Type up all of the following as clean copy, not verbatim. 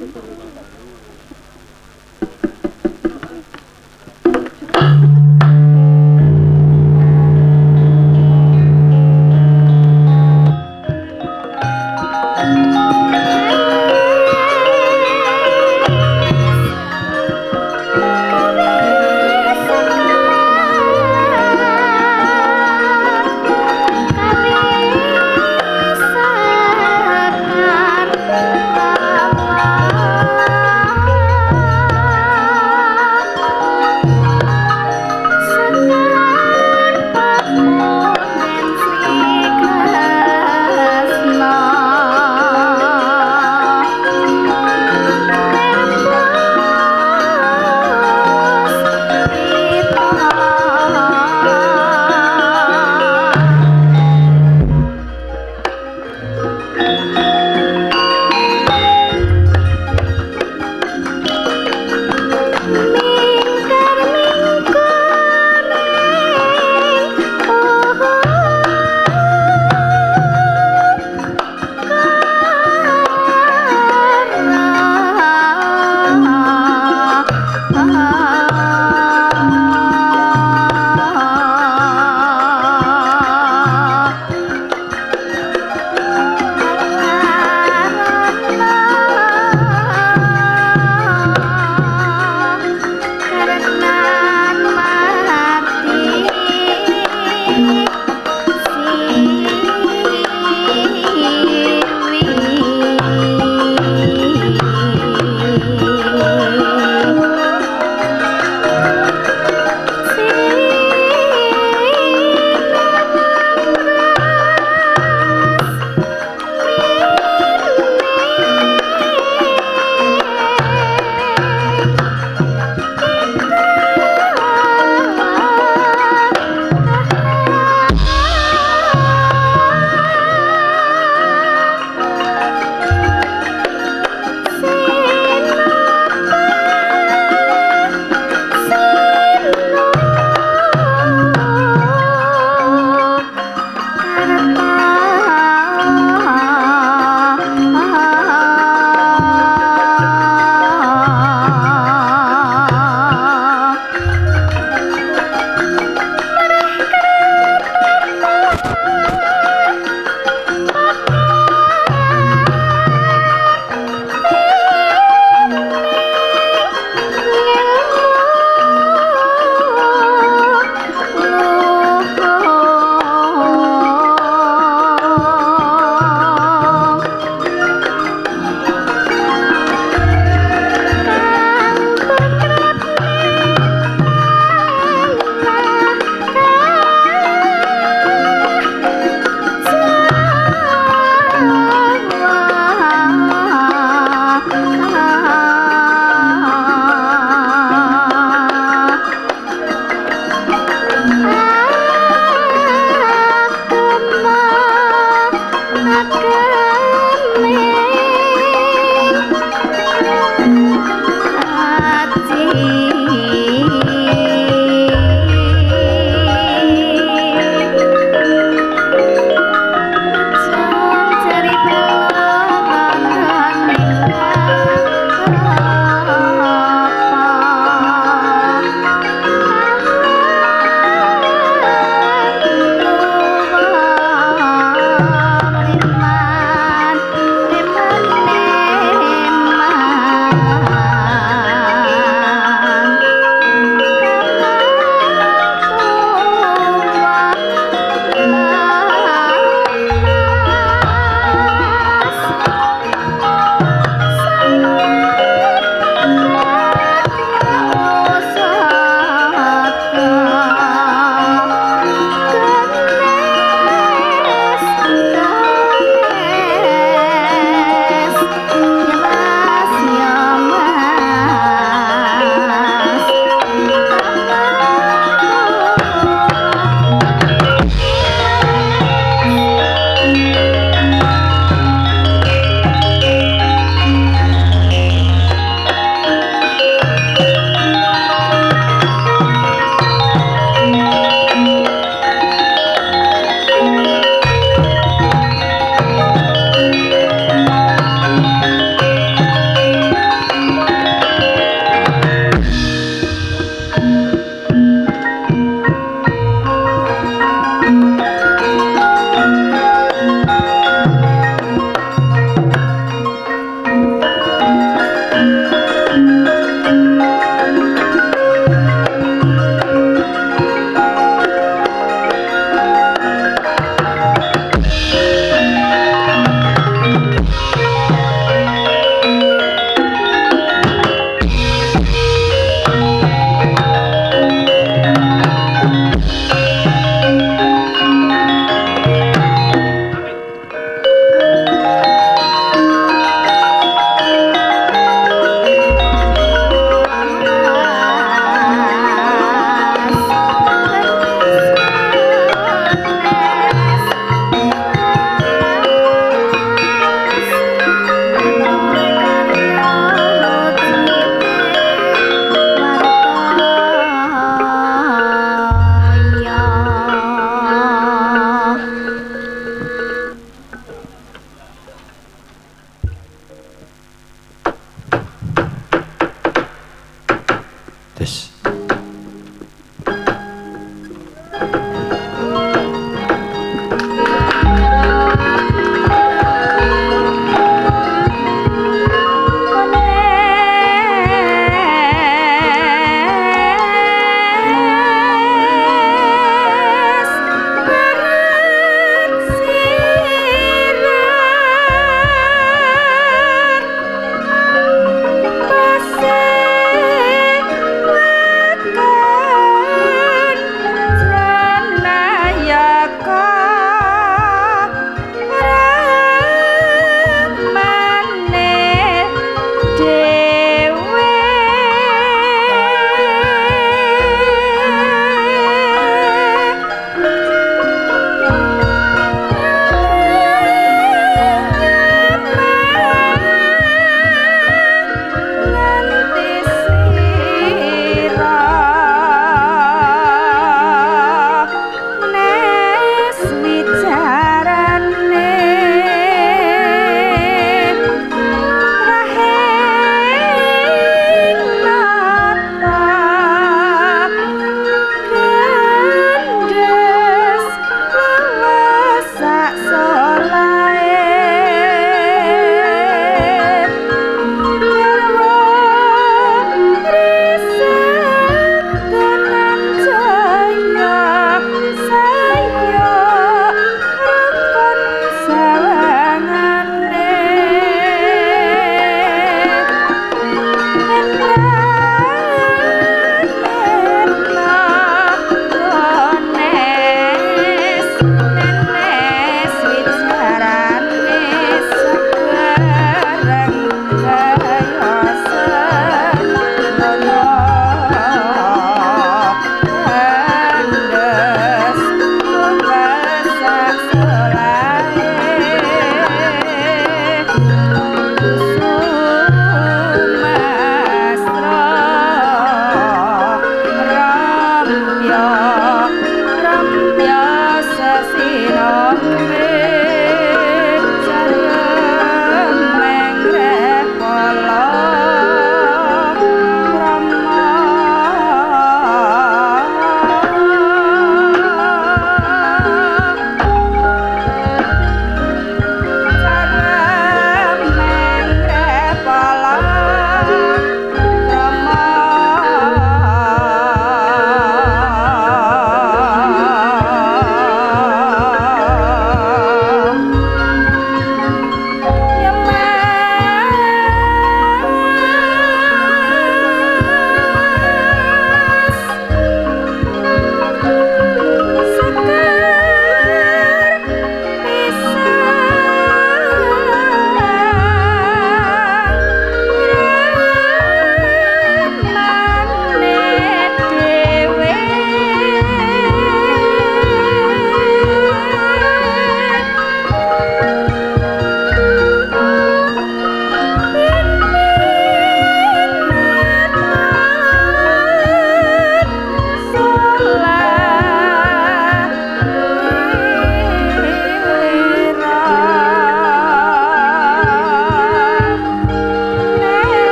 Sakar.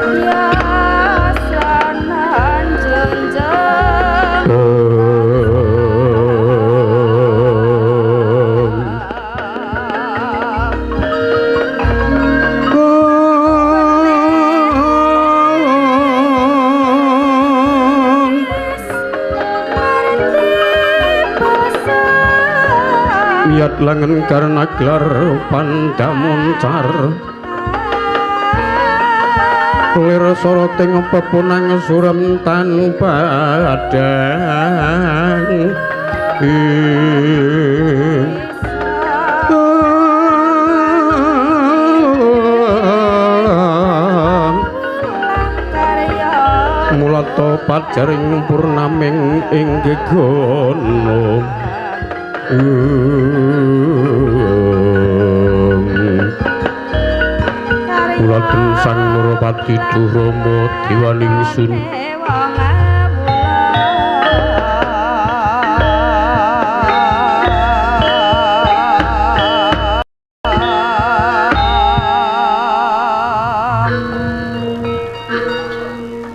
Yasanan junjung Miyat langen karena gelar pandamuncar lir soroting pepunang surem tan padang. Mulata pajaring purnaming ing gegono. Kula Sang Nurpati Durama Dewaningsun.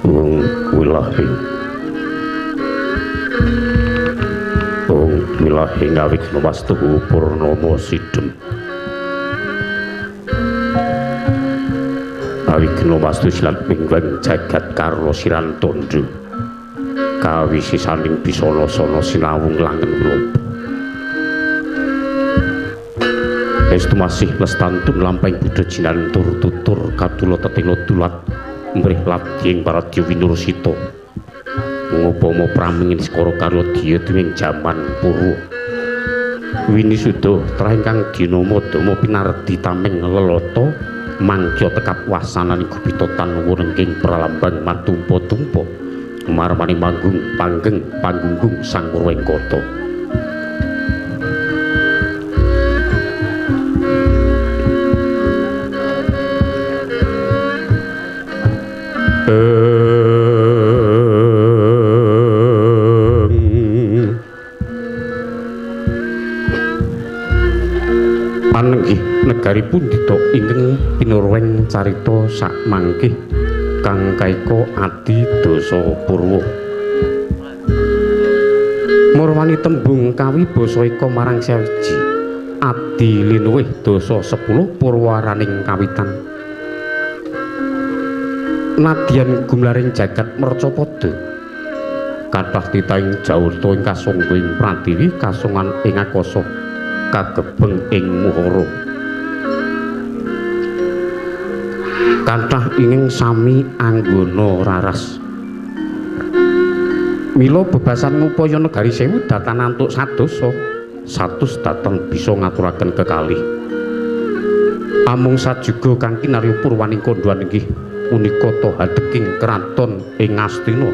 Wong wilahi Wong wilahi ngawigna wastu purnama sidhem. Awigna wastu silat mingweng jagat karla siran tandha kawisisaning bisana sana sinawung langen mlopo. Estu masih lestantun lampahing buddha jinan tur tutur kadula tetela dulat mrih ladiying paradya winursita ngupama pramingin skara karya diya dening jaman purwa. Winisuda trah ingkang dinama dama pinardi tameng lelata mangkya tekap wasananing gupita tan wurengking pralambang matumpa-tumpa marmaning manggung panggeng panggunggung sang Wengkata. Panenggih negari pundhita ingkang pinurweng carita sakmangkih kang kaika adi dasa purwa. Murwani tembung kawi basa ika marang sawiji adi linuwih dasa 10 purwaraning kawitan. Nadyan gumlaring jagat mercapada kathah titahing jawata ing kasangga ing pratiwi kasongan ing akasa kagebeng ing muhara. Kathah ingkang sami anggana raras. Mila bebasan ngupaya negari sewu datan antuk sadasa satus datan bisa ngaturaken kekalih. Amung sajuga kang kinarya purwaning kandhuwan inggih punika tohadeking kraton ing Ngastina.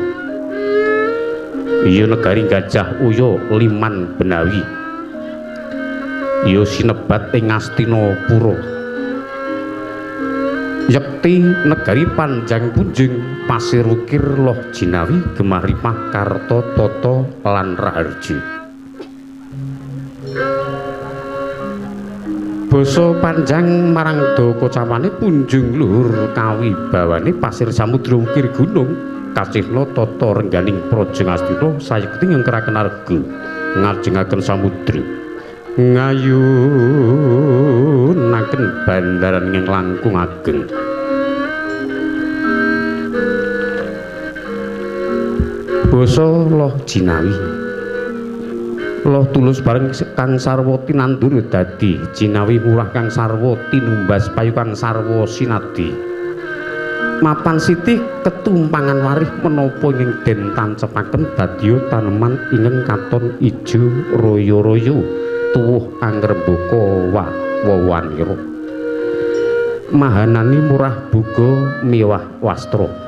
Iya negari Gajah Uya Liman Benawi. Ya sinebat ing Ngastinapura. Yekti negari Panjang Punjing Pasir Wukir Loh Jinawi Gemah Ripah Karta Tata lan Raharja. Basa panjang marang daka cawane punjung luhur kawibawane pasir samudra wukir gunung kacihna tata rengganing praja Ngastina sayekti ngengkeraken arga ngajengaken samudra ngayunaken bandaran ingkang langkung ageng. Basa Loh Jinawi Loh tulus bareng kang sarwa tinandur dadi jinawi murah kang sarwa tinumbas payu kang sarwa sinadi. Mapan siti ketumpangan warih menapa ing den tancepaken badya taneman ingkang katon ijo royo-royo tuwuh angrembaka wawanira. Mahanani murah buga miwah wastra.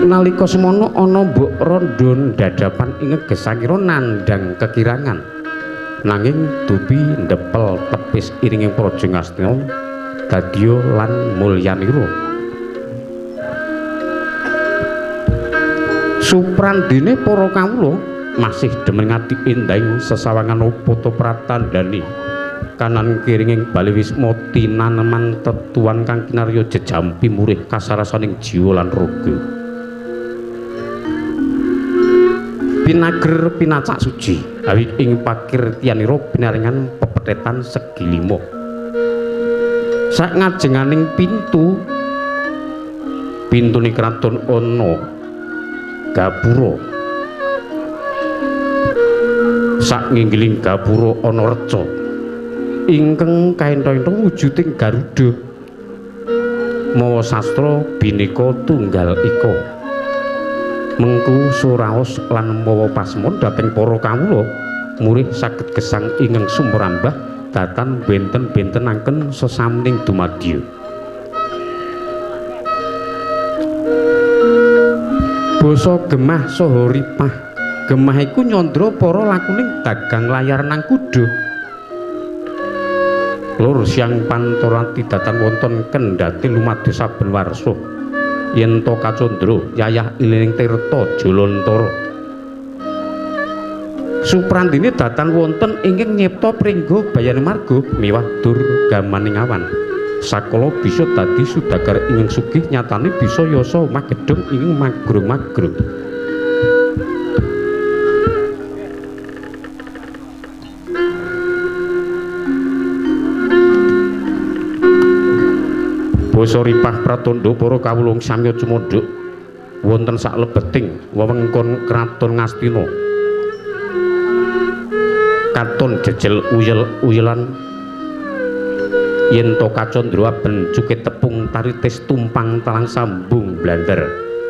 Nalika semono ana mbok randha ndhadhapan ing gesangira nandhang kekirangan. Nanging dupi ndepel tepis iringing praja Ngastina dadya lan mulyanira. Suprandene para kawula masih demen ngati endahing sesawangan upata pratandhane Kanan kiringing bali wisma tinaneman tetuan kang kinarya jejampi murih kasarasaning jiwa lan raga. Pinager pinacak suci awit ing pakirtianira pinaringan pepetetan segi lima. Sak ngajenganing pintu pintune kraton ana gapura. Sak nginggiling gapura ana reca ingkang kaentha-entha wujuding Garuda. Mawa sastra Bhinneka Tunggal Ika. Mengku suraos lan mawa pasmon dhateng para kawula murih saged gesang ingkang sumrambah datan benten-bentenaken sesamining dumadya. Basa gemah saha ripah. Gemah iku nyandra para lakuning dagang layar nang kuda. Lur siang pantorati datan wonten kendhati lumados saben warsa. Yen to kacandra yayah ilining tirta jalantara. Suprandine datan wonten ingkang nyipta pringga bayane marga miwah durgamaning awan. Sakala bisa dadi sudagar ingkang sugih nyatane bisa yasa omah gedhong ingkang magrung-magrung. Basa ripah pratandha para kawula samya cumandhuk wonten saklebeting wewengkon kraton Ngastina. Katon jejel uyel-uyelan yen to kacandra aben cuke tepung taritis tumpang talang sambung blander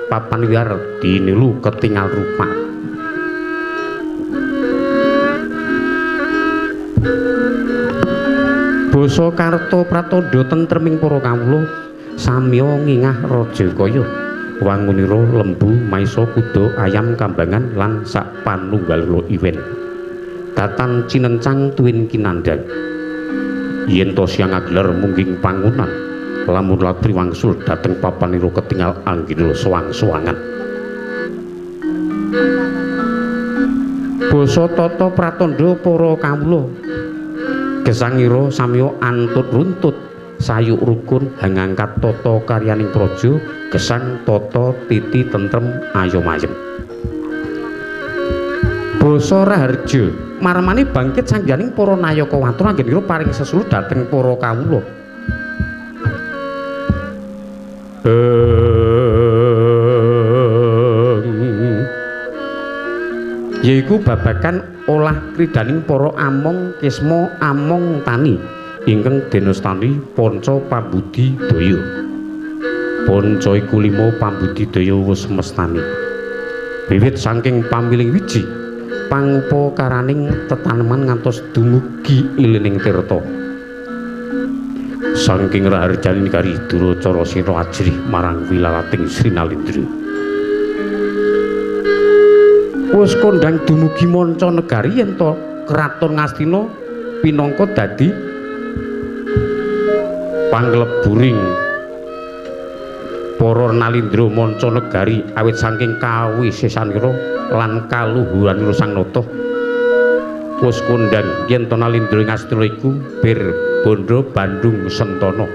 papan wiyar dinilu ketingal rupa. Basa karta pratandha tentreming para kawula samya ngingah raja kaya wangunira lembu maisa kuda ayam kambangan lan sak panunggal iwen. Datan cinencang tuwin kinandhang. Yen to siang agelar mungging pangunan lamun latri wangsul dhateng papanira ketingal anggina sowang-sowangan. Basa tata pratandha para kawula gesangira samya antut runtut sayuk rukun hangangkat tata karyaning praja gesang tata titi tentrem ayom ayem. Basa raharja marmani bangkit sangganing para nayaka watur anggenira paring sesulu dhateng para kawula. Yaiku babagan olah kridaning para among kisma among tani ingkang denostani panca pambudidaya. Panca iku lima pambudidaya wus mestani. Wiwit saking pamiling wiji pangupakaraning tetaneman ngantos dumugi ilining tirta. Saking raharjaning negari Duracara sira ajrih marang wilalating Sri Nalindra. Wus kondhang dumugi manca negari yen to kraton Ngastina pinangka dadi pangleburing para Nalindra manca negari awit saking kawisesanira lan kaluhuranira Sang Nata. Wus kondhang yen to Nalindra Ngastina iku Bir Bandha Bandung Sentana.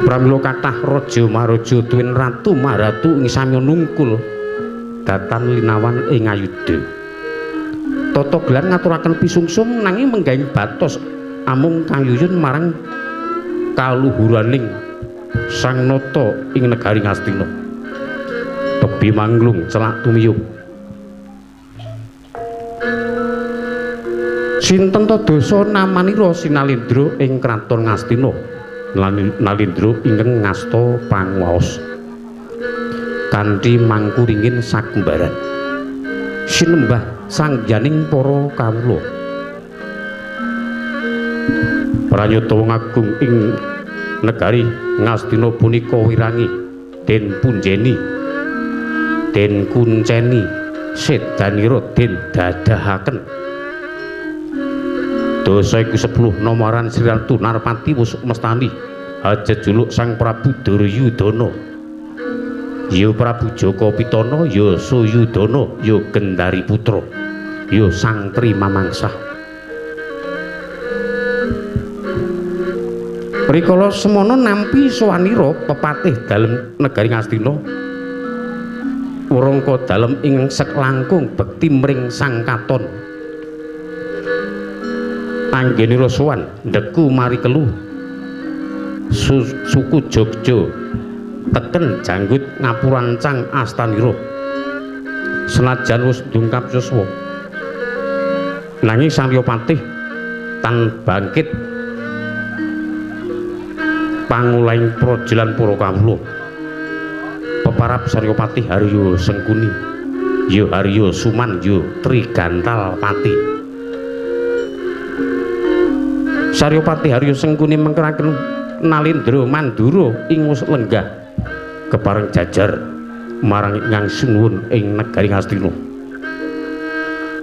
Pramila kathah raja maharaja tuwin ratu maharatu ing samya nungkul datan linawan ing ayudha. Tata gelar ngaturaken pisungsung nanging menggaing batos amung kayuyun marang kaluhuraning Sang Nata ing negari Ngastina. Tebi manglung celak tumiyup. Sinten ta dasa namanira Sinalindra ing kraton Ngastina? Nalindra ingkang ngasta panguwaos kanthi mangku ringin sakembaran sinembah sangyaning para kawula. Pranyata wong agung ing negari Ngastina punika wirangi den punjeni den kunceni sedanira den dadahaken. Dasa iku 10 nomoran Sri Ratu Narpati wus mestani hajat juluk Sang Prabu Duryudana. Ya Prabu Jaka Pitana, ya Suyudana, ya Gendari Putra. Ya Sang Tri Mamangsah. Rikala semono nampi sowanira pepatih dalem negari Ngastina. Wrangka dalem ing seklangkung bekti mring Sang Katon. Anggenira sowan ndeku mari kelu. Suku Jogja teken janggut ngapurancang astanira. Senajan wis dungkap yuswa. Nanging Sang Patih tan bangkit pangulahing praja lan para kawula. Peparab Saryapatih Haryo Sengkuni, ya Haryo Suman, ya Trigantal Pati. Saryapatih Haryo Sengkuni mengkeraken Nalindra Mandura ing wis lenggah kepareng jajar marang ingkang sinuwun ing negari Ngastina.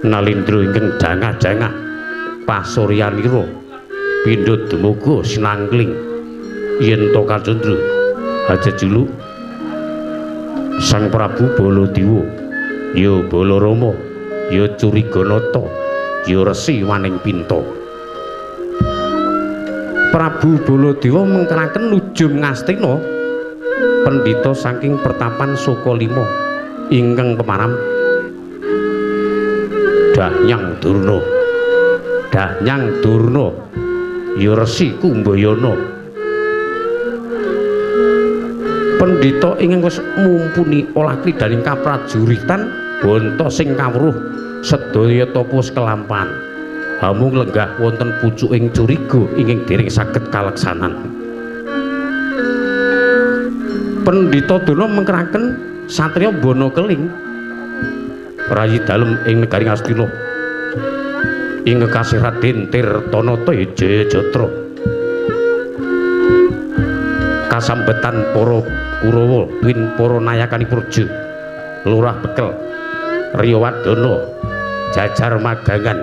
Nalindra ingkang jangah-jangah pasuryanira pindha dumuga sinangkling yen to kacandra hajajulu Sang Prabu Baladewa, ya Balarama, ya Curiganata, ya Resi Waning Pinta. Prabu Baladewa mengkeraken nujum Ngastina pendhita saking pertapan Sukalima ingkang pemaram Danyang Durna. Danyang Durna ya Resi Kumbayana. Pendhita ingkang wis mumpuni olah kridaning kaprajuritan bonto sing kawruh sedaya tapa wis kelampahan. Hamung lenggah wonten pucuking curiga ingkang dereng saged kaleksanan. Pendhita Durna mengkeraken satriya Bana Keling rayi dalem ing negari Ngastina ing kekasih Raden Tirtanata Jayajatra. Kasambetan para Kurawa tuwin para nayakani praja Lurah Bekel Riya Wadana Jajar Magangan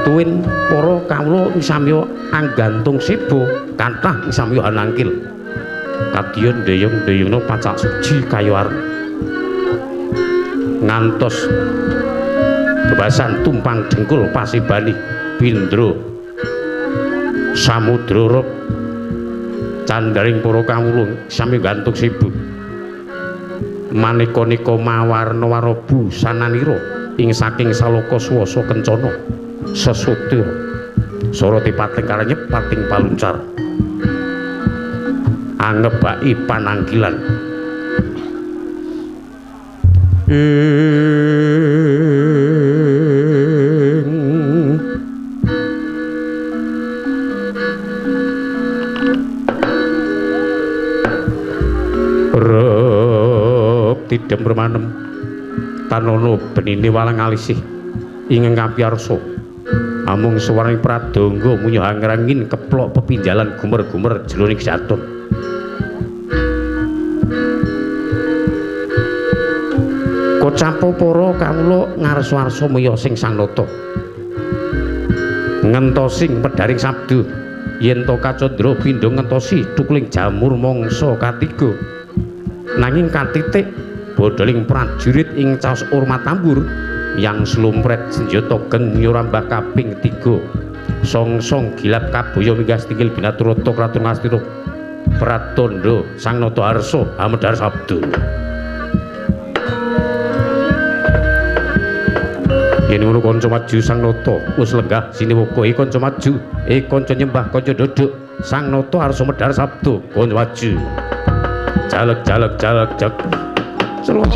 tuwin para kawula ing samya anggantung seba kathah ing samya hanangkil kadya ndeyung-ndeyungna pacak suci kaya areng ngantos bebasan tumpang dengkul pasibani bindra samudra rep candharing para kawula sami gantung sibuk maneka-neka mawarna-warna busananira ing saking saloka swasa kencana sesutra soroti pating karanyep pating paluncar angebaki panangkilan tidem remanem tanono benine walang alisih ingkang kapiyarsa amung suwarane pradangga munyo angrangin keplok pepinjalan gumer-gumer jroning jaton. Kocapo para kawula ngarsa-arsa meya sing Sang Nata ngentosing pedharing sabda yen to kacandra pindha ngentosi thukuling jamur mangsa katiga nanging katitik bodholing prajurit ing caos urmat tambur yang slumpret senjata geng nyurambah kaping 3 song-song gilap kabaya minggah stinggil binaturata kraton Ngastina pratandha Sang Nata Harsa amedhar sabda. Yen ngono kanca maju Sang Nata wis lenggah siniwaka e kanca maju e kanca nyembah kanca dodok Sang Nata Harsa medhar sabda kanca maju jalek jalek jalek jak celorot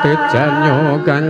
Tejanya kang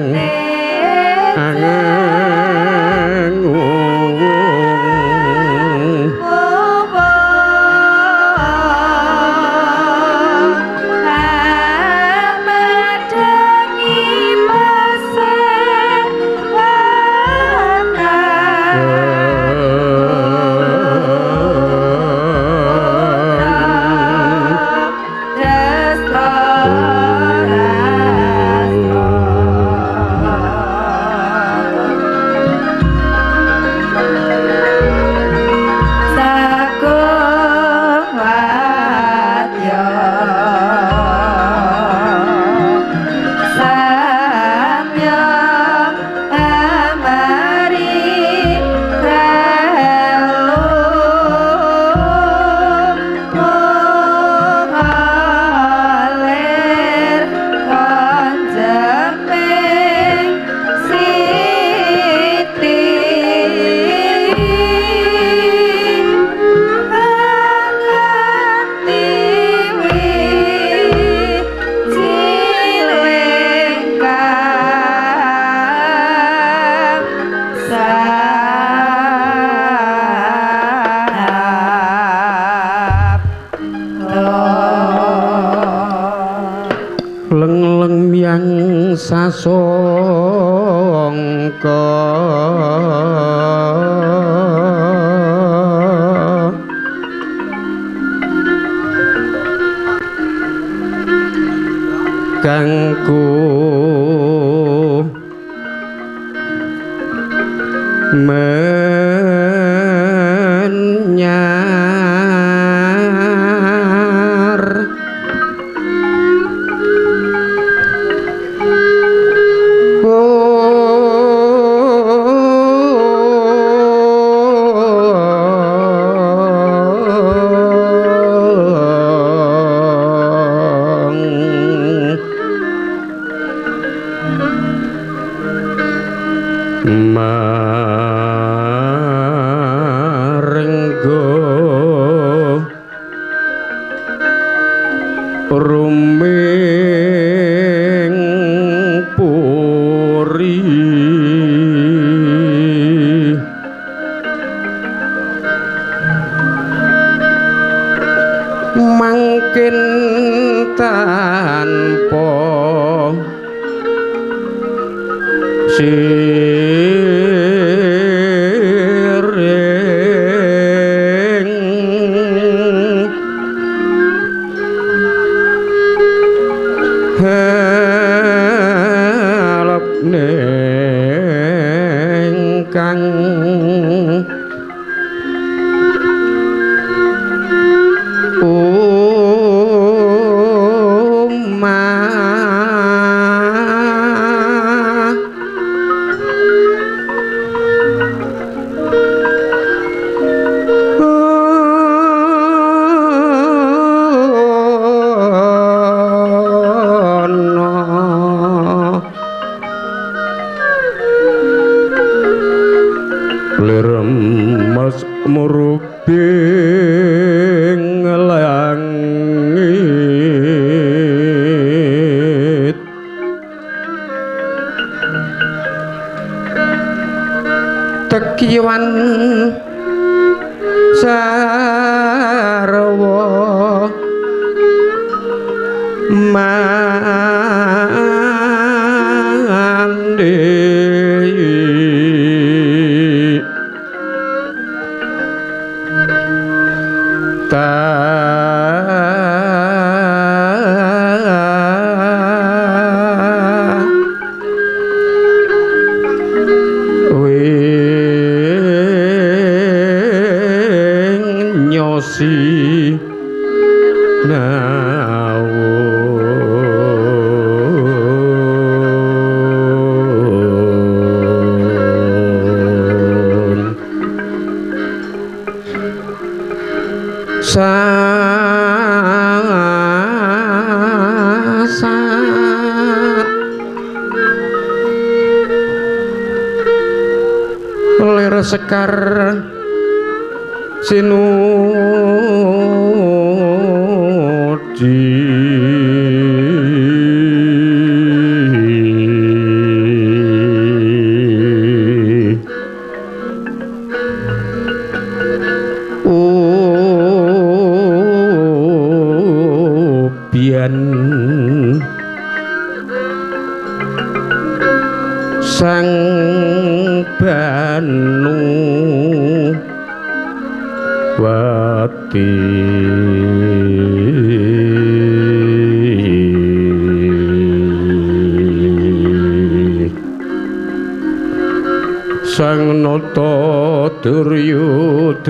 sasongka kangku menyar marenggo ruming puri mangkin tanpa siring helep ning kang murubing langit tekiwan sarwa mandi wing nyosi nawun sasat lir sekar sinudi. Wati Sang Nata Duryudana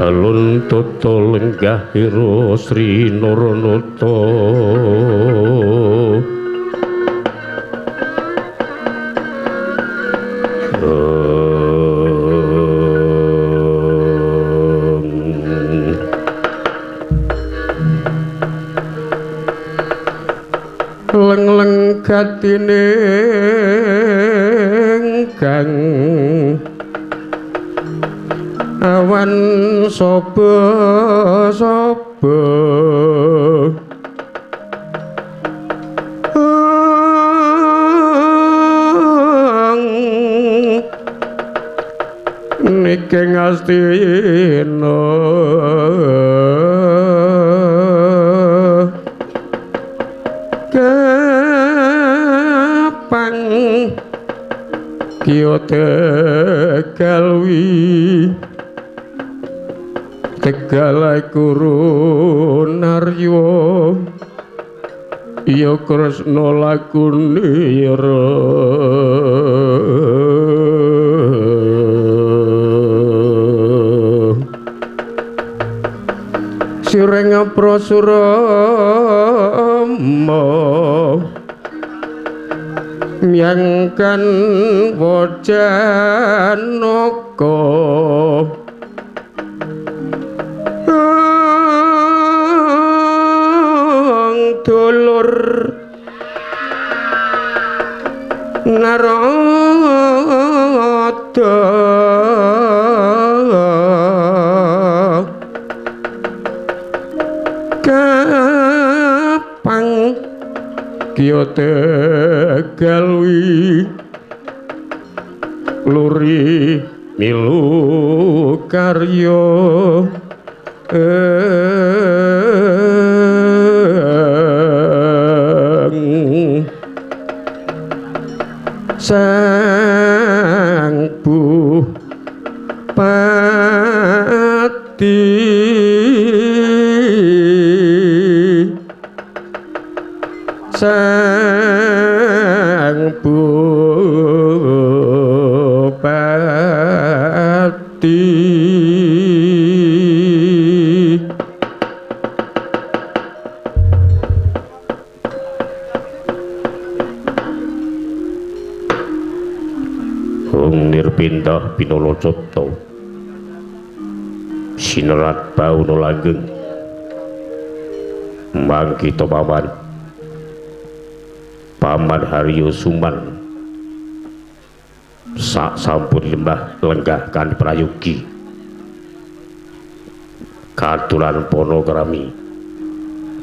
Alun tata lenggah ira Sri Naranata Leng-leng gatine kang awan saba saba niki ngastina kapang kiya tegalwi Tegal guru naryo iya Kresna lakunira Sireng prasurama myangkan wajanaka dulur Narada kapang kiya tegalwi luri milu karya Sang Bupati Sang Bupati Hung nirpindah pinolo cipta sinerat bauna langgeng mangkita paman Paman Haryo Suman sak sampun lembah lenggah kan prayogi katuran panakrami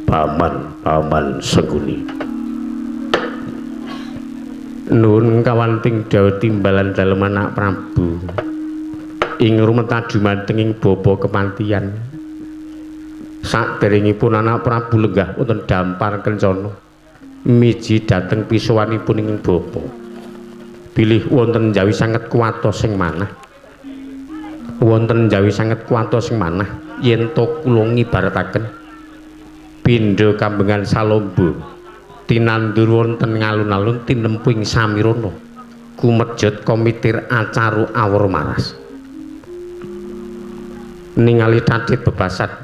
paman paman Sengkuni. Nuwun kawanting dawuh timbalan dalem anak Prabu ing rumeta dumateng ing bapa kepantian. Saderengipun anak Prabu lenggah wonten dampar kencana miji dhateng pisuwanipun ing bapa. Bilih wonten njawi sanget kuwatos sing manah. Wonten njawi sanget kuwatos sing manah yen to kula ngibarataken pindha kambengan salomba tinandur wonten ngalun-alun tinempu ing samirana kumejot komitir acaru awur maras. Ningali tatit bebasan,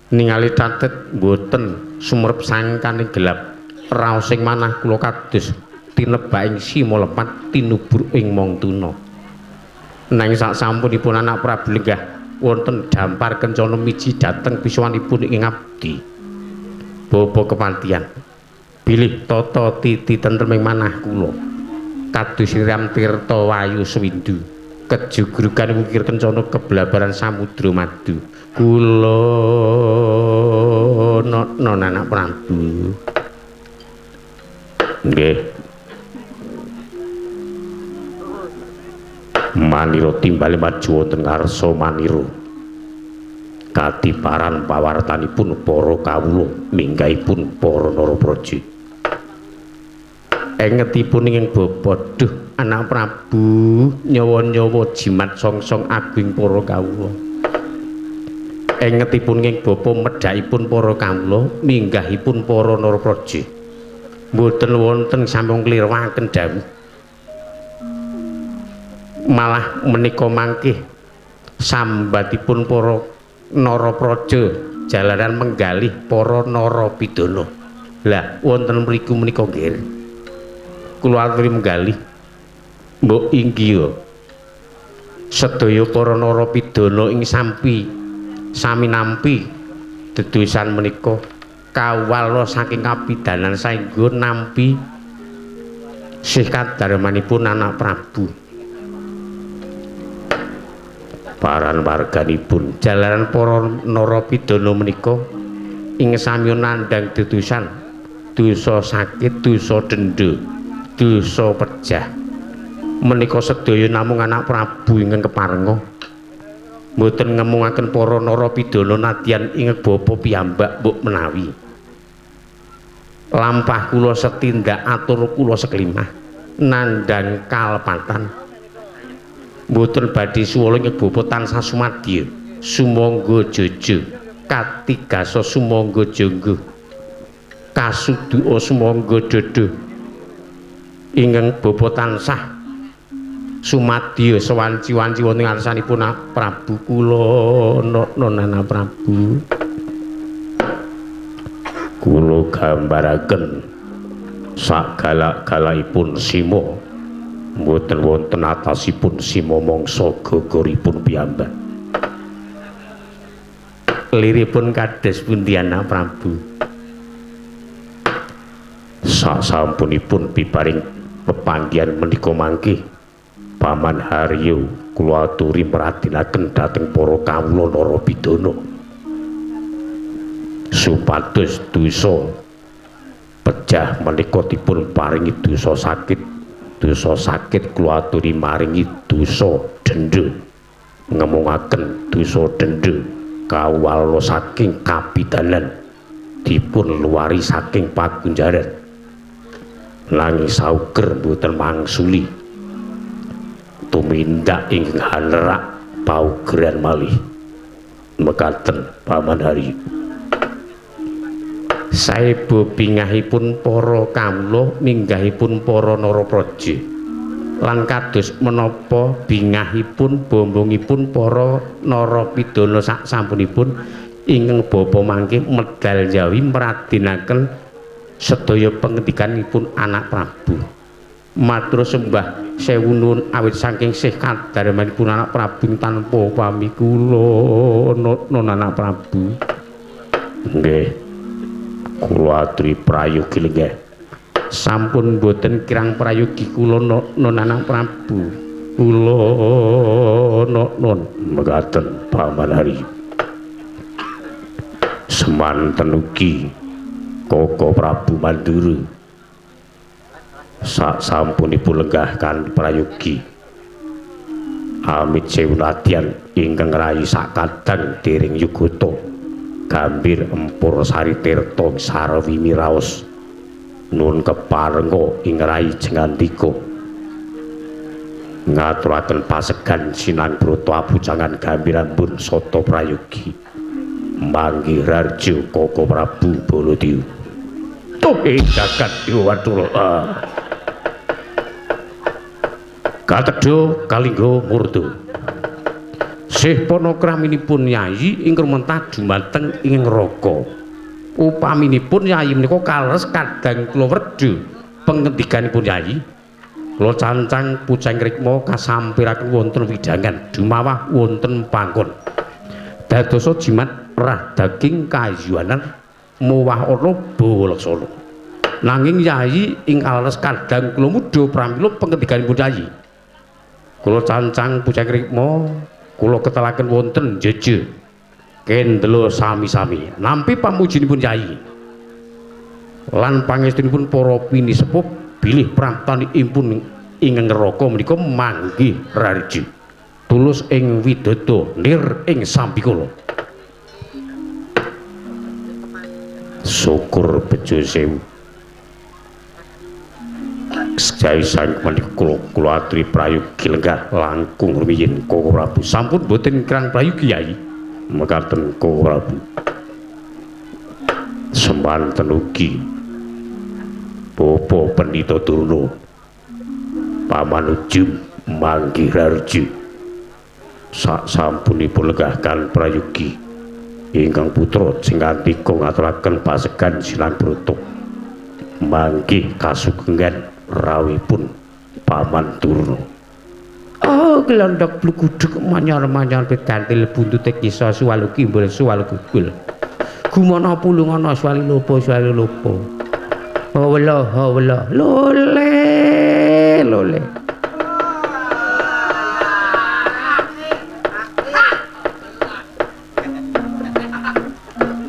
ningali tatit mboten sumerep sangkane gelap raos sing manah kula kados tinebak ing sima lepat tinubur ing mong tuna. Nanging sak sampunipun anak Prabu lenggah wonten dampar kencana miji dhateng pisuwanipun ing abdi bapa kepantian. Bilih tata titi tentreming manah kula kados siram tirta wayu swindu kejugrugan wukir kencana keblabaran samudra madu kula non anak Prabu. Nggih. Manira timbale maju wonten ngarsa manira. Katiparan pawartanipun para kawula minggahipun para narapraja. Engetipun ing bapa, duh anak Prabu, nyawa-nyawa jimat songsong agung para kawula. Engetipun ing bapa medhakipun para kawula minggahipun para narapraja. Mboten wonten sampun klirwaken dawuh. Malah menika mangkih sambatipun para narapraja jalaran menggalih para narapidana. Lah wonten mriku menika nggih kula aturi menggalih mbok inggih sedaya para narapidana ing sampi sami nampi dedusan menika kawala saking kapidanan saengga nampi sih kadarmanipun anak Prabu. Paran warganipun jalaran para narapidana menika ing sami nandhang dedusan dosa sakit, dosa denda, dosa pejah menika sedaya namung anak Prabu ingkang keparenga. Mboten ngemungaken para narapidana nadyan ing bapa piyambak mbok menawi lampah kula setindak atur kula seklimah nandhang kalepatan. Mboten badhe suwala ing bapa tansah sumadya sumangga jaja katigasa sumangga jangga kasuduka sumangga dada ingkang bapa tansah sumadya sewanci-wanci wonten ngarsanipun Prabu kula nana Prabu. Kula gambaraken sagalak-galakipun sima mboten wonten atasipun sima mangsa gogoripun piyambak. Liripun kados pundi anak Prabu? Sasampunipun bibaring pepanggihan menika mangke Paman Haryo kula aturi mradinaken dhateng para kawula narapidana supados dosa pejah menika dipun paringi dosa sakit, dosa sakit kula aturi maringi dosa denda, ngemungaken dosa denda kawula saking kapidanan dipun luari saking pagunjaran. Nanging sauger mboten mangsuli tumindak ingkang hanerak paugeran malih. Mekaten Paman Haryo. Saeba bingahipun para kawula minggahipun para narapraja lan kados menapa bingahipun bombongipun para narapidana sak sampunipun ingkang bapa mangke medal jawi mradinaken sedaya pengendikanipun anak Prabu. Matur sembah sewu nuwun awit saking sih kadarmanipun anak Prabu tanpa pami kula non anak Prabu. Nggih. Kula aturi prayogi lenggah. Sampun boten kirang prayogi kula non anak Prabu. Kula non mekaten Paman Haryo. Semanten ugi Koko Prabu Mandura sak sampunipun lenggah kan prayogi amit sewu nadyan ingkang rayi sakadang dereng yugata gambir empur sari tirta sarwi miraos nun keparenga ing rayi jengandika ngaturaken pasegan sinang brata abujangan gambir ambun sata prayogi manggih rarjo Koko Prabu Baladewa. Tuh jagat dewa watur. Katedha kalingga murda. Sih panakraminipun Yayi ingkang mentah dumateng ing neraka. Upaminipun Yayi menika kaleres kadang kula wredha pengendikanipun Yayi. Kula cancang puceng rikma kasampiraken wonten widangan dumawah wonten pangkon. Dadosa jimat rah daging kayuanan mowah ana bawa laksana. Nanging Yayi ing kaleres kadang kula mudha pramila pengendikanipun Yayi. Kula cancang puceng rikma kula ketelaken wonten jeje kendela sami-sami nampi pamujinipun Yayi lan pangestunipun para pinisepuh bilih praptanipun ing neraka menika manggih rarji tulus ing widodo nir ing sambikala. Syukur bejo sewu. Sejawi sang menika kula aturi prayogi lenggah langkung rumiyin Koko Prabu. Sampun boten kirang prayogi Yai. Mekaten Koko Prabu. Semanten ugi Bapak Pendhita Durna pamanuju manggih raharja sak sampunipun lenggahkan prayogi ingkang putra Jengkantika ngaturaken pasegan silang brata manggih kasugengan rawuhipun Paman Durna. Oh, glondhok blugudhuk manyar-manyar pikantil buntute kisa suwalu kimbul suwalu kubul. Gumana pulungana suwali lopo suwali lopo. Hawla hawla lole lole.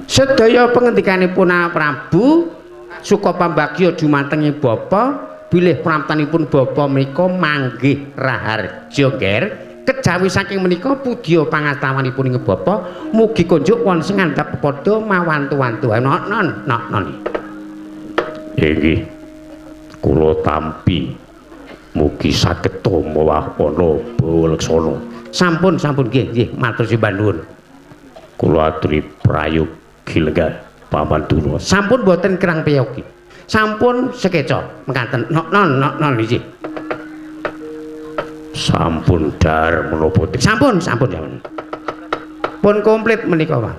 Sedaya pengendikanipun Prabu suka pambagya dumateng Bapa bilih pramtanipun bapa menika manggih raharja ngger. Kejawi saking menika pudya pangastawanipun ing bapa mugi kunjuk wonten sing ngandhap pepadha mawantu-wantu. Non non. Inggih kula tampi mugi saged mowah ana bawa leksana. Sampun sampun nggih nggih matur sembah nuwun. Kula aturi prayogi lenggah Paman Durna. Sampun boten kirang piyogi. Sampun sekeca mekaten. Non non non nggih. Sampun dhahar menapa? Sampun sampun sampun. Pun komplit menika, Pak.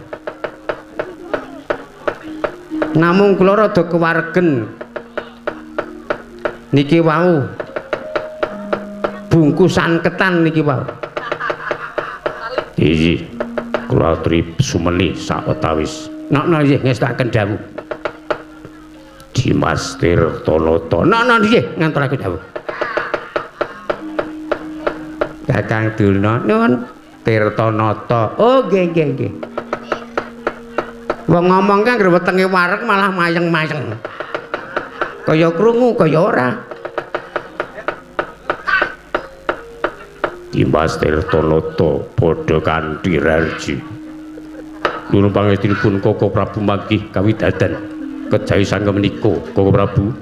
Namung kula rada kewaregen niki wau bungkusan ketan niki wau. Inggih. Kula aturi sumeni sawetawis. Nok nok nggih ngestakaken dawuh. Dimas Tirtanata. Nok nok nggih nganturaken dawuh. Kakang Durna nuwun Tirtanata. Oh nggih nggih nggih. Wong ngomong ki anggere wetenge wareg malah mayeng-mayeng. Kaya krungu kaya ora. Dimas Tirtanata padha kanthi rarji. Nuwun pangestunipun Koko Prabu manggih kawidadan kejawi sangga menika Koko Prabu.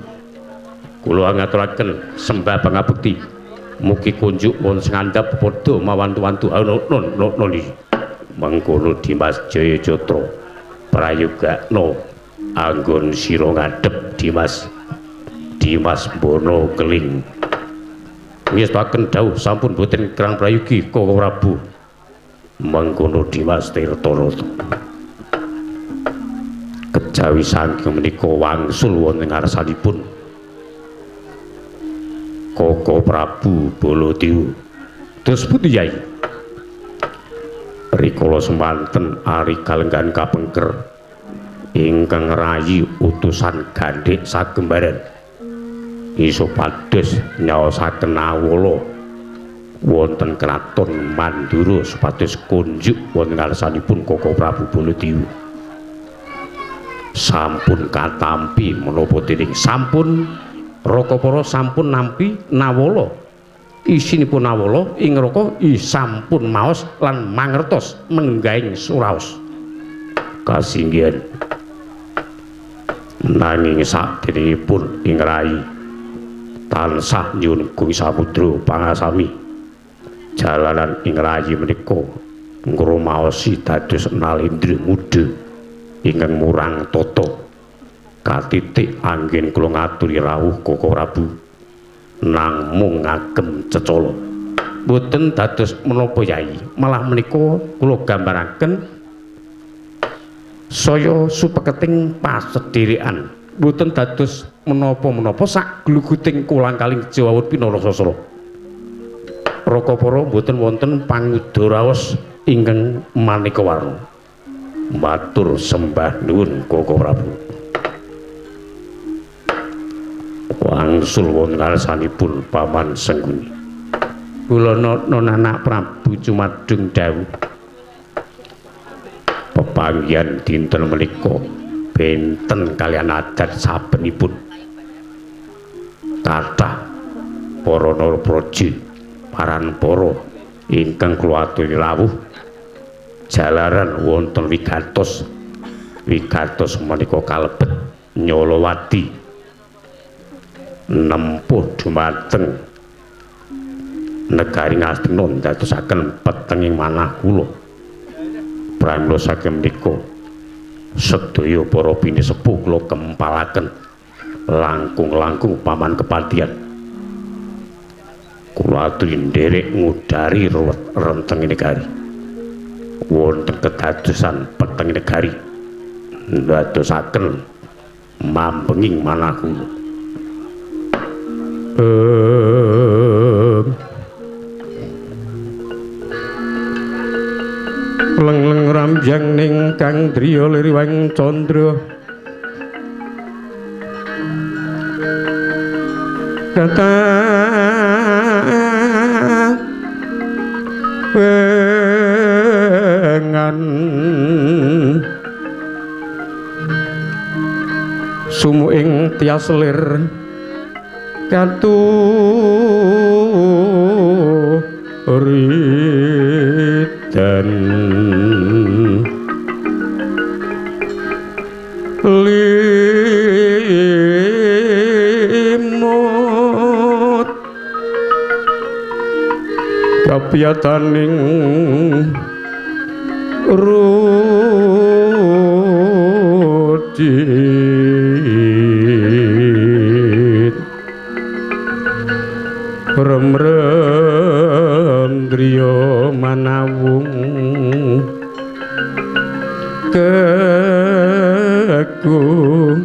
Kula ngaturaken sembah pangabekti. Mugi kunjuk wonten sing ngandhap padha mawantu-wantu non non mengkono Dimas Jaya Jatra prayogakno anggon sira ngadhep Dimas Dimas Bono Keling. Ngestakaken dawuh sampun boten kirang prayogi Koko Prabu. Mengkono Dimas Tirtanata. Kejawi saking menika wangsul wonten ngarsanipun Koko Prabu Baladewa. Terus pundi Yai? Rikala semanten ari kalenggan kapengker ingkang rayi utusan gandhik sagembaran iso pados nyaosaken awala wonten kraton Mandura supados kunjuk wonten ngarsanipun Koko Prabu Baladewa. Sampun katampi menapa dening sampun Rakapara sampun nampi nawala. Isinipun nawala ing raka sampun maos lan mangertos menggahing suraos. Kasinggihan. Nanging sakderengipun ing rai tansah nyuwun Gung Samudra pangasami. Jalanan ing rayi menika ngrumaosi dados nalendra muda ingkang murang tata. Katitik anggen kula ngaturi rawuh Koko Prabu namung ngagem cecala. Mboten dados menapa Yai, malah menika kula gambaraken saya supeketing pasedherekan. Mboten dados menapa-menapa sak gluguting kolang-kaling jawawut pinara sasra. Rakapara mboten wonten pangudha raos ingkang maneka warna. Matur sembah nuwun Koko Prabu. Wangsul wonten ngarsanipun Paman Sengguni. Kula non anak Prabu cumadung dawuh. Pepanggihan dinten menika benten kalian adat sabenipun. Kathah para narapraja paran para ingkang kula aturi rawuh jalaran wonten wigatos Wigatos menika kalebet Nyolowati nempuh dumateng negari Ngastina ndadosaken petenging manah kula. Pramila saking menika sedaya para pinisepuh kula kempalaken langkung-langkung paman kepatihan. Kula aturi nderek ngudari renteng negari. Wonten kedadosan peteng negari ndadosaken mambenging manah kula. Leng-leng rambyang ning kang driya liriwang candra kata wengan sumu ing tias lir katuridan limut kapiyataning rucit rem-rem driya manawung kegung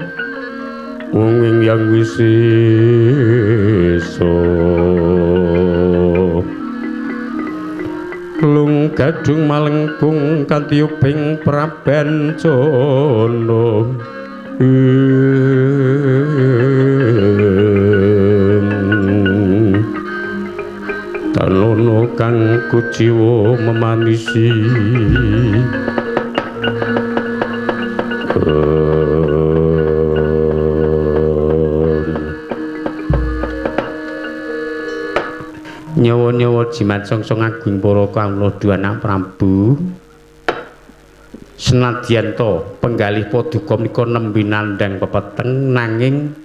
wong ing yang wisesa lung gadung malengkung kanthi uping prabencana. Tanono kang kuciwa memanisi. Nyawa-nyawa jimat songsong agung para kawula anak Prabu. Senadyan ta penggalih paduka menika nembe nandhang pepeteng nanging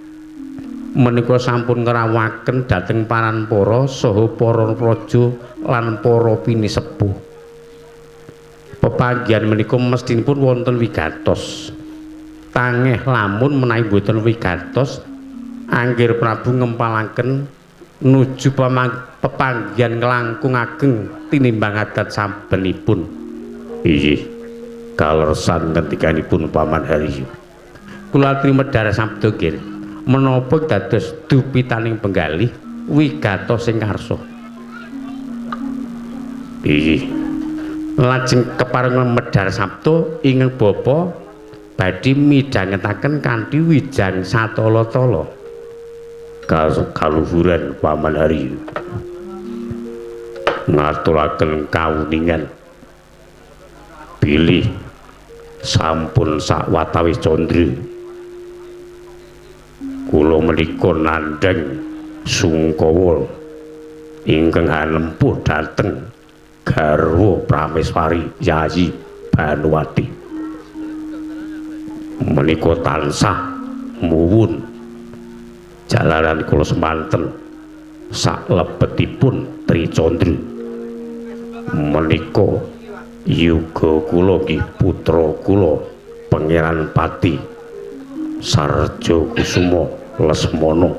menika sampun ngrawuhaken dhateng paranpara saha para praja lan para pinisepuh. Pepanggihan menika mestinipun wonten wigatos. Tangeh lamun menawi boten wigatos anggir Prabu ngempalaken nuju pepanggihan nglangkung ageng tinimbang adat sabenipun. Inggih, kaleresan ngendikanipun Paman Haryo. Kula aturi medhar sabda nggih. Menapa dados dupitaning penggalih wigatos sing karsa. Inggih. Lajeng kepareng medhar sabda ingkang bapa badhe midhangetaken kanthi wijang satala-tala. Kaluhuran Paman Haryo ngaturaken kauningan bilih sampun sawetawis candra kula menika nandhang sungkawa ingkang hanempuh dhateng garwa Prameswari Yayi Banuwati menika tansah muwun jalaran kula semanten saklebetipun Tricandra menika yuga kula nggih putra kula Pangeran Pati Sarja Kusuma Lesmana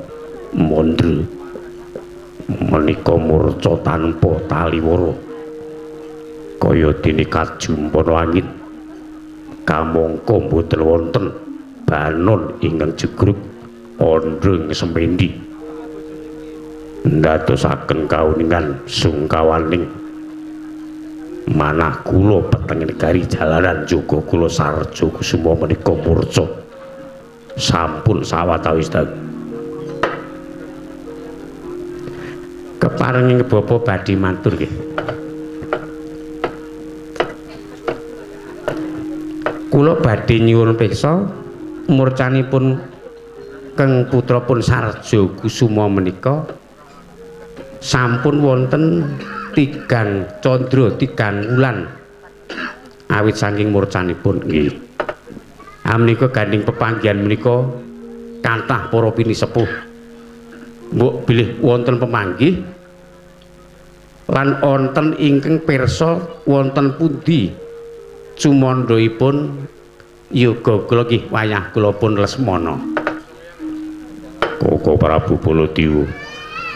Mandra menika murca tanpa taliwara kaya dene kajumpana angin kamangka mboten wonten banon ingkang jegrug andheng semendi ndadosaken kauningan sungkawaning manah kula peteng negari jalaran yoga kula Sarja Kusuma menika murca sampun sawetawis dalu. Kepareng bapa badhe matur nggih. Kula badhe nyuwun priksa murcanipun Keng putra pun Sarja Kusuma menika sampun wonten tigang candra tigang wulan awit saking murcanipun nggih. Menika gandeng pepanggihan menika kathah para pinisepuh. Mbok bilih wonten pemanggih lan wonten ingkang pirsa wonten pundi cumandhaipun yoga kula nggih wayah kula pun Lesmana. Koko Prabu Baladewa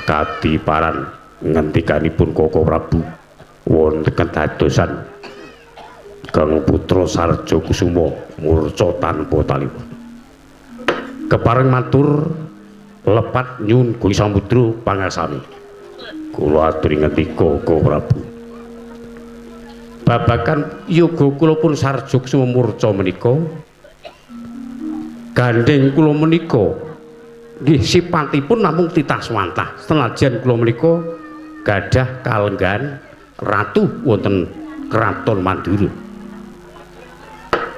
kadiparan ngendikanipun Koko Prabu wonten kedadosan Kang Putra Sarja Kusuma murca tanpa talipun. Kepareng matur lepat nyuwun Gusti Samudra pangaksami. Kula aturi ngendika Koko Prabu. Babagan yoga kula pun Sarja Kusuma murca menika gandeng kula menika nggih sipatipun namung titah swantah. Senajan kula menika gadah kalenggahan ratu wonten Kraton Mandura.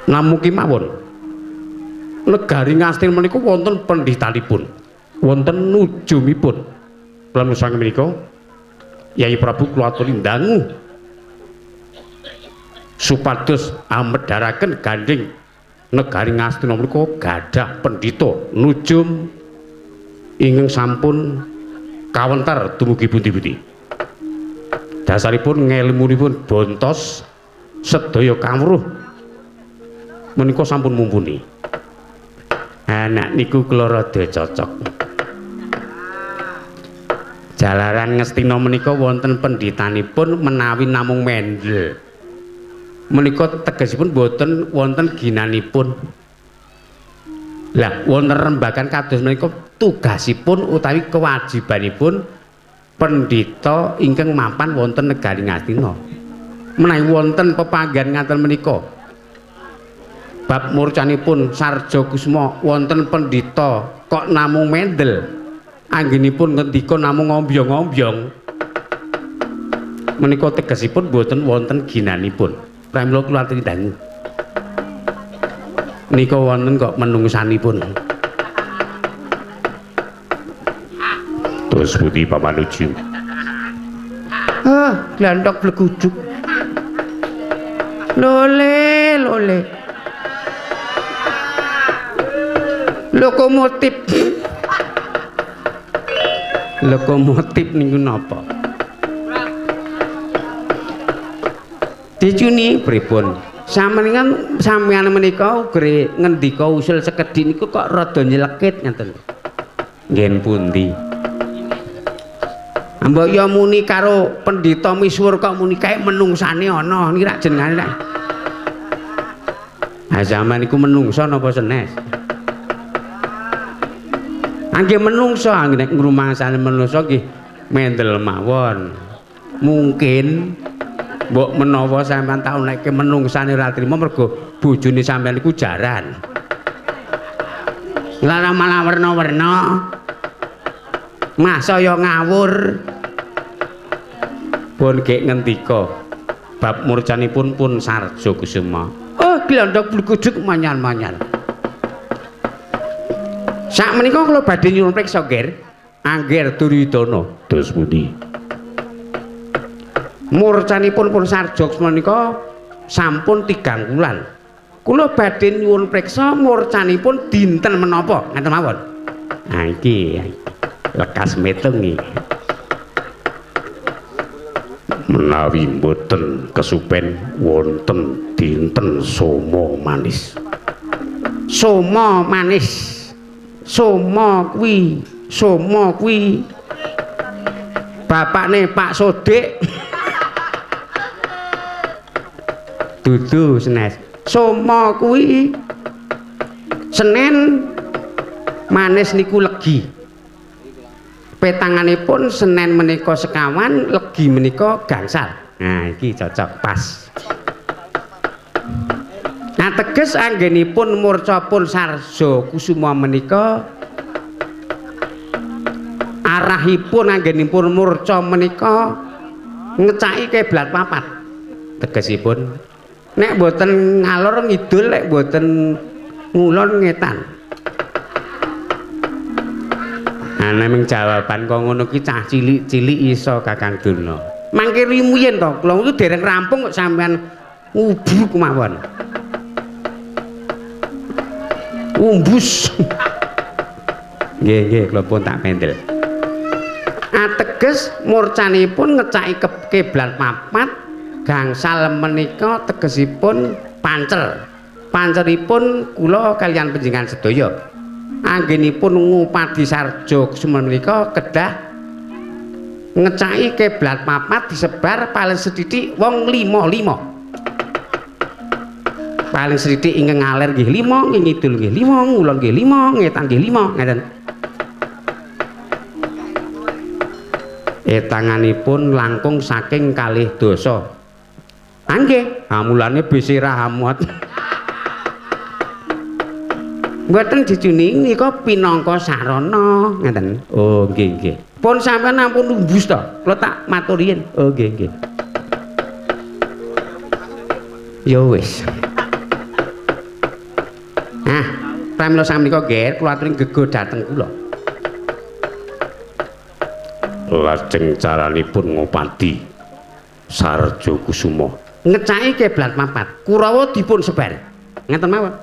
Namung kemawon negari Ngastina menika wonten pendhitanipun, wonten nujumipun. Lan sang menika Yai Prabu kula aturi ndangu supados amedharaken gandeng negari Ngastina menika gadah pendhita nujum ingkang sampun kawentar dumugi pundi-pundi. Dasaripun ngelmunipun bontos sedaya kawruh menika sampun mumpuni. Anak niku kula rada cocok. Jalaran Ngastina menika wonten pendhitanipun menawi namung mendel. Menika tegesipun boten wonten ginanipun. Lah wonten rembagan kados menika tugasipun utawi kewajibanipun pendhita ingkang mapan wonten negari Ngastina. Menawi wonten pepanggihan ngaten menika bab murcanipun Sarja Kusuma wonten pendhita kok namung mendel, anggenipun ngendika namung ngombyong-ngombyong, menika tegesipun boten wonten ginanipun. Pramila kula aturi dangu nika wonten kok menungsanipun. Terus pundi pamanuju? Ah, glandhok bleguduk. Lole, lole. Lokomotif. Lokomotif niku napa? Dicuni pripun? Sampeyan sampeyan menika ugre ngendika usul sekedhik niku kok rada nyelekit ngeten. Ngen pundi? Mbok ya muni karo pendhita misuwur kok muni kae menungsane ana niki rak jenengane rak. Ha sampeyan niku menungsa napa senes? Angge menungsa, angge nek ngrumangsane menungsa nggih mendel mawon. Mungkin mbok menawa sampeyan tau nekke menungsane ora trima mergo bojone sampeyan niku jaran. Lah malah werna-werna. Masa ya ngawur. Pun gek ngendika bab murcanipun pun Sarja Kusuma. Oh, glondhok bluguduk manyan-manyan. Sak menika kula badhe nyuwun priksa, Ngger. Angger Duryudana. Terus pundi? Murcanipun pun Sarja Kusuma menika sampun 3 wulan. Kula badhe nyuwun priksa murcanipun dinten menapa? Ngaten mawon. Nah iki lekas metung iki. Menawi mboten kesupen wonten dinten soma manis. Soma manis. Soma kuwi, soma kuwi bapakne Pak Sodik. Dudu senes. Soma kuwi Senin manis niku legi. Petanganipun Senin menika sekawan, legi menika gangsal. Nah iki cocok pas. Nah teges anggenipun murca pun Sarja Kusuma menika arahipun anggenipun murca menika ngecaki kiblat papat. Tegesipun nek mboten ngalor ngidul, nek mboten ngulon ngetan. Nah, nek jawaban kok ngono ki cah cilik-cilik iso Kakang Durna. Mangke rimuyen to, kula niku dereng rampung kok sampean ubruk mawon. Umbus. Nggih, nggih, kula pun tak pendel. Ateges murcanipun ngecaki kiblat papat gangsal menika tegesipun pancer. Panceripun kula kaliyan panjenengan sedaya. Anggenipun ngupadi sarja kusuma menika kedah ngecaki kiblat papat disebar paling sethithik wong 5-5. Paling sethithik ingkang ngaler nggih 5, ing ngidul nggih 5, ngulon nggih 5, ngetan nggih 5, ngaten. Etanganipun langkung saking kalih dasa. Nggih, ha mulane bisi ra amot. Mboten jejuni nika pinangka sarana, ngaten. Oh, nggih nggih. Pun sampeyan ampun umbus to, kula tak matur riyin. Oh, nggih nggih. Ya wis. Nah, pramila samenika nggih kula aturi gego dhateng kula. Lajeng caranipun ngopadi Sarja Kusuma ngecaki kiblat papat, Kurawa dipun sebar. Ngeten mawon.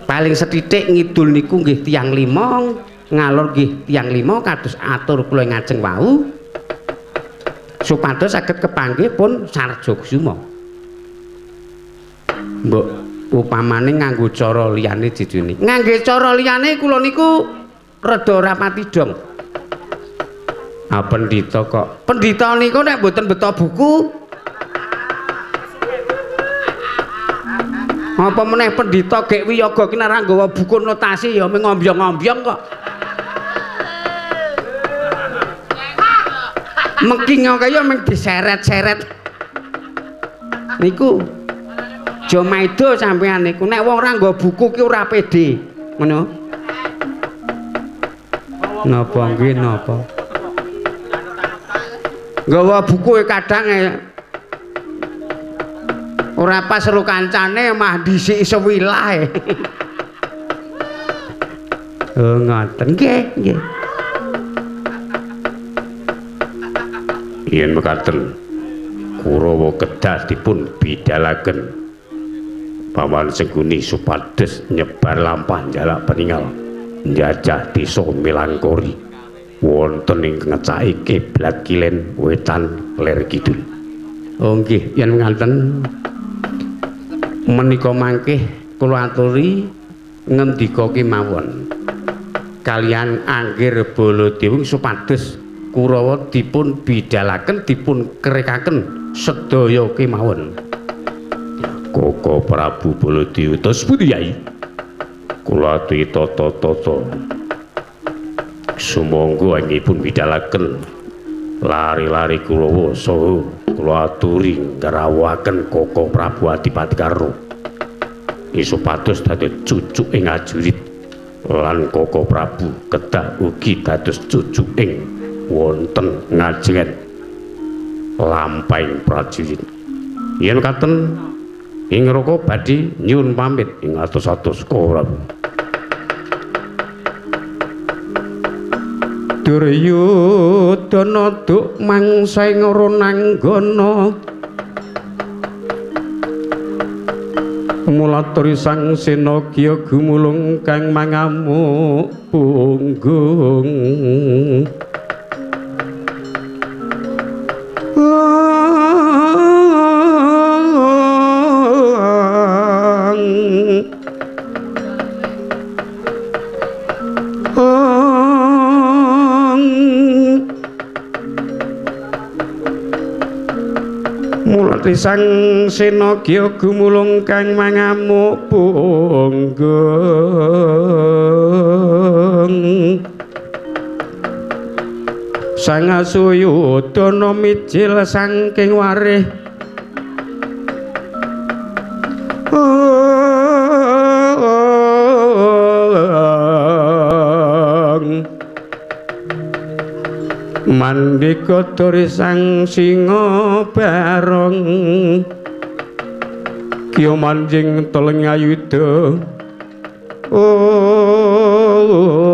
Paling sethithik ngidul niku nggih tiyang 5, ngalor nggih tiyang 5 kados atur kula ngajeng wau. Supados saged kepanggih pun Sarja Kusuma. Mbok upamane nganggo cara liyane jejune. Ngangge cara liyane kula niku rada rapati dong. Ah pendhita kok. Pendhita niku nek mboten beto buku. Apa meneh pendhita gek wiyaga ki nek ora nggawa buku notasi ya mung ngombyong-ngombyong kok. Mengking kaya mung diseret-seret. Niku aja maido sampean niku nek wong ora nggawa buku ki ora pede. Ngono. Napa nggih napa? Nggawa buku kadang ora pas ro kancane mah dhisik sewilah. Oh ngoten nggih nggih. Yen mekaten Kurawa kedah dipun bidalaken paman Sengkuni supados nyebar lampah njalak peningal njajah desa Milangkori wonten ing ngecaki kiblat kilen wetan ler kidul. Oh nggih, yen ngaten menika mangkih kula aturi ngendika kemawon kaliyan Anggir Baladewa supados Kurawa dipun bidalaken dipun kerekaken sedaya kemawon. Koko Prabu Baladewa terus pundi Yai? Kula aturi tata-tata. Sumangga anggenipun bidalaken lari-lari Kurawa saha kula aturi ngrawuhaken Koko Prabu Adipati Karna supados dados cucu ing ajurit lan Koko Prabu kedah ugi dados cucu ing wonten ngajengan lampahing prajurit. Yen katen ing raka badhe nyuwun pamit ing atos-atos Koko Prabu. Duryudana duk mangsa ing ronanggana mulaturi sang sena kiya gumulung kang mangamuk punggung. Mulati sang sena kiya gumulung kang mangamuk punggung. Sang Asuyudana mijil saking warih mandika dori sang singa barong kiya manjing teleng ayuda. Oh.